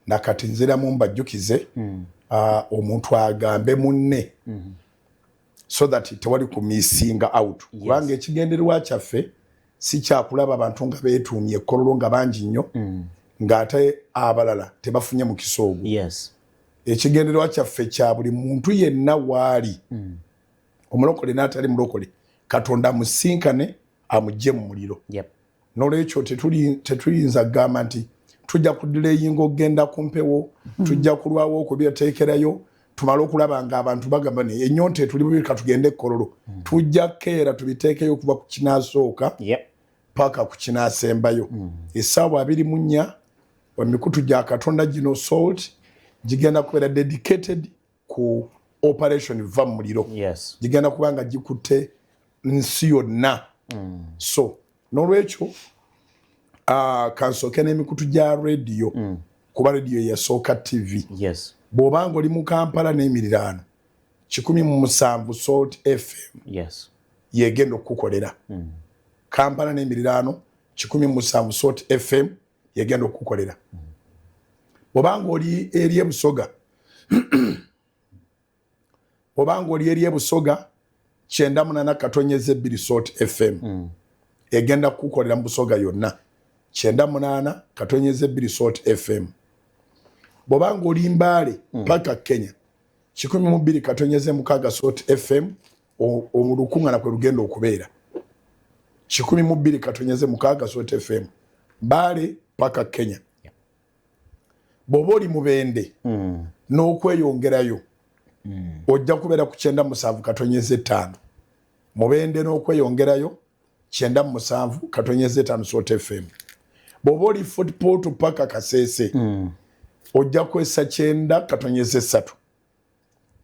Nakati nziramu mbajjukize, omuntu agambe munne so that tewali kumissinga out, kubanga ekigendererwa kyaffe si kyakulaba abantu nga beetuumye ekkololo nga bangi nnyo ng'ate abalala tebafunye mukisa ogwo. Ekigendererwa kyaffe kya buli muntu yenna waali, omulokole n'atali mulokole, Katonda amusinkane, amugye mu muliro. Nolwekyo tetuyinza kugamba nti tujja kudelayinga okugenda ku mpewo, tujja kulwawo okubyateekerayo tumale okulaba nga abantu bagamba ne ennyonta etuli bubi, katugende ekkololo. Tujja keera tubiteekeyo okuva ku kinasooka paka ku kinaasembayo. Essaawa 24, emikutu gya Katonda gino Salt gigenda kubeera dedicated ku Operation Va mu Muliro. Gigenda kuba nga gikutte nsi yonna. So nolwekyo kansooke n'emikutu gya rediyo, kuba rediyo yasooka TV. Bw'obanga oli mu Kampala n'emiriraano, 107 Salt FM yegenda okukukolera. Kampala n'emiriraano, 107 Salt FM yegenda okukukolera. Bw'obanga oli eri ebusoga, bw'obanga oli eri ebusoga, 98.2 Salt FM egenda kukukolera mu Busoga yonna, 98.2 Salt FM. Bw'obanga oli Mbaale paka Kenya, 102.6 Salt FM, olukuŋŋaana kwe lugenda okubeera, 102.6 Salt FM, Mbaale paka Kenya. Bw'oba oli Mubende n'okweyongerayo, ojja kubeera ku 97.5. Mubende n'okweyongerayo, 97.5 Salt FM. Bw'oba oli Fort Portal paka Kaseese, ojja kwesa 90.3.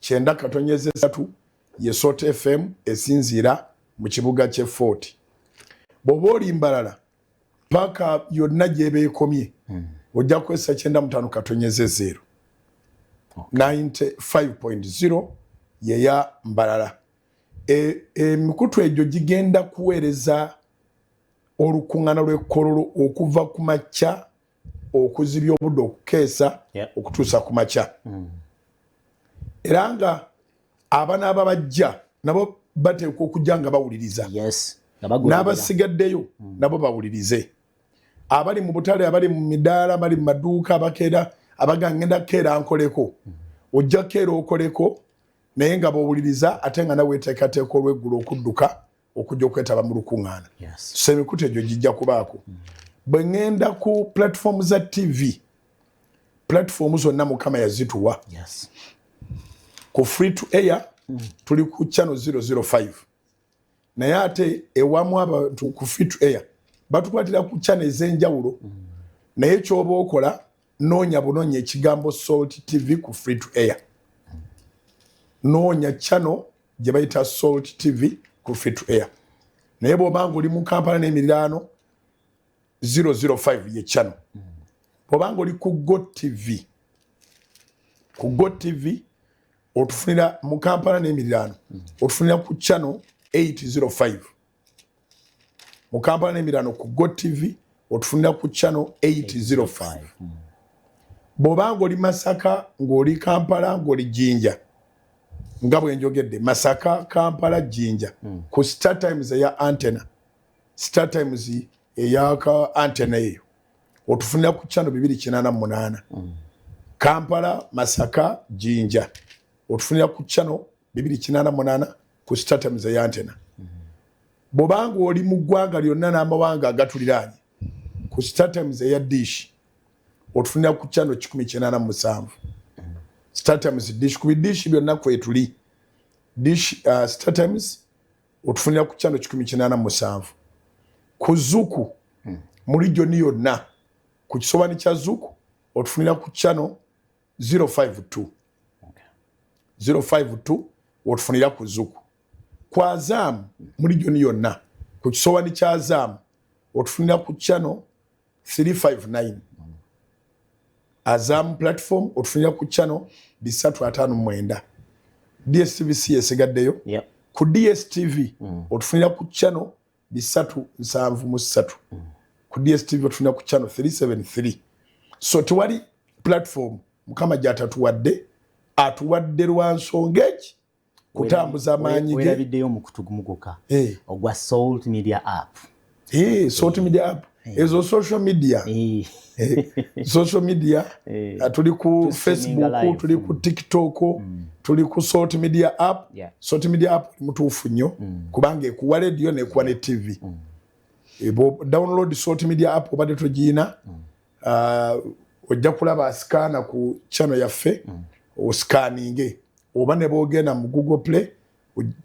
90.3 ye Salt FM esinziira mu kibuga ky'e Fort. Bw'oba oli Mbalala paka yonna gy'eba ekomye, ojja kwesa 95.0, 95.0 yeya Mbalala. Emikutu egyo gigenda kuweereza olukuŋŋaana lw'ekkololo okuva ku makya okuzibya obudde okukeesa okutuusa ku makya. Era nga abanaaba bajja nabo bateekwa okujja nga bawuliriza. Nga bagoberera. N'abasigaddeyo nabo bawulirize, abali mu butale, abali mu midaala, abali mu maduuka, abakeera, abaga ngenda keera nkoleko. Ojja keera okoleko, naye nga bwowuliriza ate nga nawe weteekateeka olweggulo okudduka okujja okwetaba mu lukuŋŋaana. So emikutu egyo gijja kubaako. Bwe ŋŋenda ku platform za TV, platform zonna Mukama yazituwa. Ku free to air tuli ku channel 005, naye ate ewamu abantu ku free to air batukwatira ku channel ez'enjawulo. Naye kyoba okola, noonya bunoonya ekigambo Salt TV ku free to air, noonya channel gye bayita Salt TV ku free to air. Naye bw'obanga oli mu Kampala n'emiriraano, 005 ye channel. Bw'obanga oli ku Go TV, ku Go TV otufunira mu Kampala n'emiriraano, otufunira ku channel 805. Mu Kampala n'emiriraano ku Go TV otufunira ku channel 805. Bw'obanga oli Masaka, ng'oli Kampala, ng'oli Jinja, nga bwe njogedde, Masaka, Kampala, Jinja, ku Star Times eya antenna, Star Times eyaka antenna eyo, otufunira ku channel 288. Kampala, Masaka, Jinja, otufunira ku channel 288 ku Star Times eya antenna. Bw'obanga oli mu ggwanga lyonna n'amawanga agatuliraanye, ku Star Times eya dish otufunira ku channel 187. Star Times dish, ku bidishi byonna kwetuli dish, Star Times otufunira ku channel 187. Ku Zuku mu region yonna, ku kisobani kya Zuku otufunira ku channel 052. 052 otufunira ku Zuku. Ku Azam mu region yonna, ku kisobani kya Azam otufunira ku channel 359. Azam platform otufunira ku channel 359. DStv si yesigaddeyo? Ku DStv otufunira ku channel 373. Ku DStv otufunira ku channel 373. So tewali Platform Mukama gyatatuwadde, atuwadde lwa nsonga eki kutambuza amaanyi ge. Werabiddeyo omukutu gumu gwokka, ogwa Salt Media app. Salt Media app, ezo social media. Social media, tuli ku Facebook, tuli ku TikTok, tuli ku Salt Media app. Salt Media app mutuufu nnyo, kubanga ekuwa radio nekuwa ne TV. Download Salt Media app obadde togiina. Ojja kulaba sikaana ku channel yaffe, osikaninge, oba ne bwogenda mu Google Play,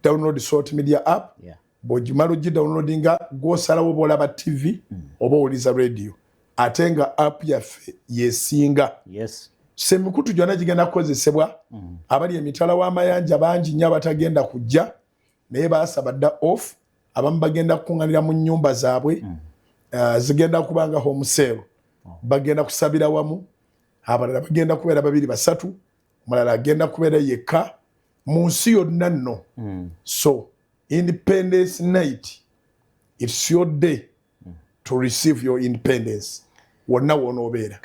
download Salt Media app. Bwogimala ogidownloadinga, gwosalawo bwolaba TV oba owuliza radio, ate nga app yaffe yesinga. So emikutu gyonna gigenda kukozesebwa. Abali emitala w'amayanja bangi nnyo abatagenda kujja, naye baasaba dda off. Abamu bagenda kukuŋŋanira mu nnyumba zaabwe. Zigenda kubanga home cell. Bagenda kusabira wamu, abalala bagenda kubeera babiri basatu, omulala agenda kubeera yekka mu nsi yonna nno. So Independence Night, it's your day to receive your independence, wonna wonoobeera.